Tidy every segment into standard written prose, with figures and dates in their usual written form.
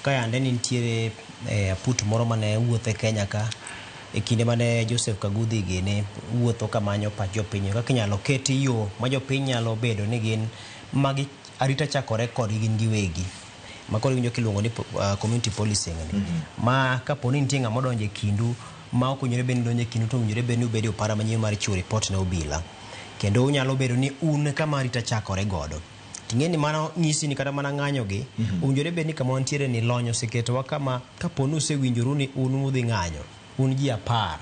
Ka yande ni nitiere aput moro mane wuotho e Kenya ka e kinde mane Joseph Kaguthi gini wuotho kamanyo pach jopiny kaka inyalo ket yo ma jopiny nyalo bedo ni gin magi arita chakore kodgi gin giwegi ma koro iwinjo kiluongo ni community policing ni. Ma kapo ni nitie ng'ama odonjo e kindu ma ok owinjore bed ni donjo e kindu, to owinjore bed ni ubed e opara manyime mar chiwo ripot ne obila. Kendo unyalo bedo ni un kama arita chakore godo. Ting'e ni mano nyisi ni kata mana ng'anyo gi, owinjore bed ni kama wantiere ni lony oseketowa kama kapo ni usewinjoru ni un udhi ng'anyo, un ji 10.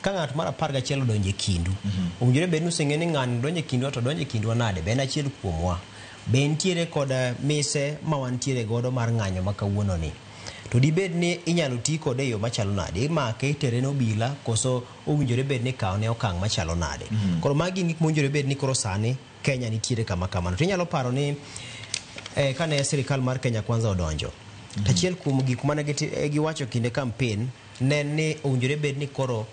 Ka ng'at mar 11 odonjo e kindu, owinjore bed ni useng'e ni ng'ani donjo e kindwa to donjo e kindwa nade, be en achiel kuomwa. Be nitiere kod mise ma wantiere godo mar ng'anyo ma kawuono ni. To dibed ni inyalo ti kode e yo machalo nade? Imake itere ne obila koso owinjore bed ni ikawone okang' machalo nade? Koro magi gin gik mowinjore bed ni koro sani Kenya nitiere kama kamano. To inyalo paro ni kane sirikal mar Kenya Kwanza odonjo, to achiel kuom gik mane giwacho kinde campaign ne en ni owinjore bed ni koro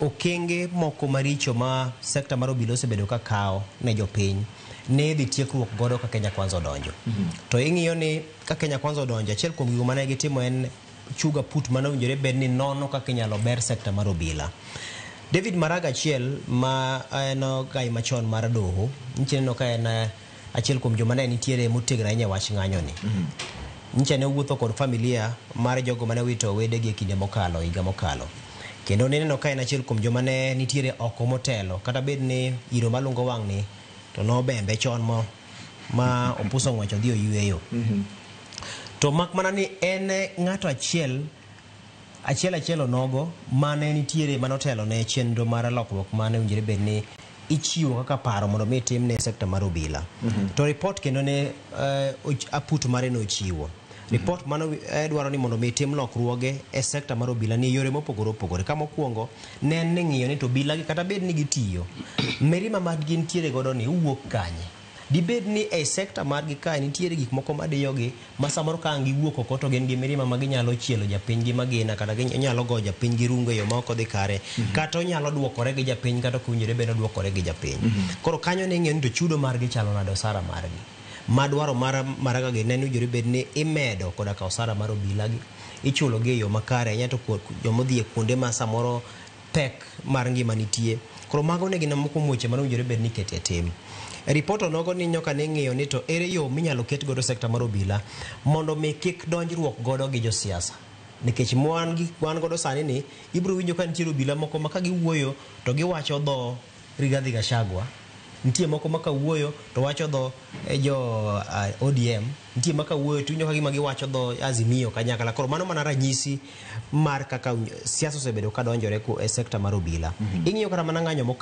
okenge moko maricho ma sekta mar obila osebedo ka kawo ne jopiny ne idhi tiekruok godo ka Kenya Kwanza odonjo. To ing'iyo ni ka Kenya Kwanza odonjo, achiel kuom gigo mane gitimo en chuga put mane owinjore bed ni nono kaka inyalo ber sekta mar obila. David Maraga achiel ma en gai machon mar doho, nyicha ineno ka en achiel kuom joma ne nitiere motegno ahinya e wach ng'anyo ni. Nyicha ne owuotho kod familia mar jogo mane owito wedegi e kinde mokalo, higa mokalo. Kendo nineno ka en achiel kuom joma ne nitiere oko motelo, kata bed ni iro malungo wang' ni to nobembe chon mo ma opuso ng'wech odhi oyweyo. To mak mana ni en ng'ato achiel achiel achiel onogo mane nitiere mane otelo ne chenro mar lokruok mane owinjore bed ni ichiwo kaka paro mondo mi itim ne sekta mar obila. To report kendo ne aput mare nochiwo. Report mano dwaro ni mondo mi itim lokruoge e sekta mar obila ni yore mopogore opogore. Kama mokwongo ne en ni ng'iyo ni to obila gi kata bed ni gitiyo, mirima ma gintiere godo ni wuok kanye. Dibed ni e sekta margi kae nitiere gik moko madiyogi ma samoro ka ang' giwuok oko to gin gi mirima ma ginyalo chielo japiny gi magina kata ginyalo goyo japiny gi rungu e yo ma ok odhi kare, kata onyalo duokore gi japiny kata ok owinjore bed ni oduokore gi japiny. Koro kanyo ne ing'iyo ni to chudo margi chalo nade, osara margi. Ma dwaro mar Maraga gi ne ni owinjore bed ni imedo koda ka osara mar obila gi, ichulo gi e yo makare ahinya to joma odhi e kuonde ma samoro pek mar ngima nitie. Koro mago ne gin moko kuom weche mane owinjore bed ni ikete e tim. E ripot onogo ni nyoka ne ing'iyo ni to ere yo minyalo ket godo sekta mar obila mondo mi kik donjruok godo gi josiasa. Nikech wan godo sani ni ibiro winjo ka nitiere obila moko ma ka giwuoyo to giwacho dho Rigathi Gachagua, nitie moko ma kawuoyo to wacho dho jo ODM, nitie ma kawuoyo to iwinjo ka gima giwacho dho Azimio kanyakla. Koro mano mana ranyisi mar kaka siasa osebedo ka donjore e sekta mar obila. Ing'iyo kata mana ng'anyo mokalo.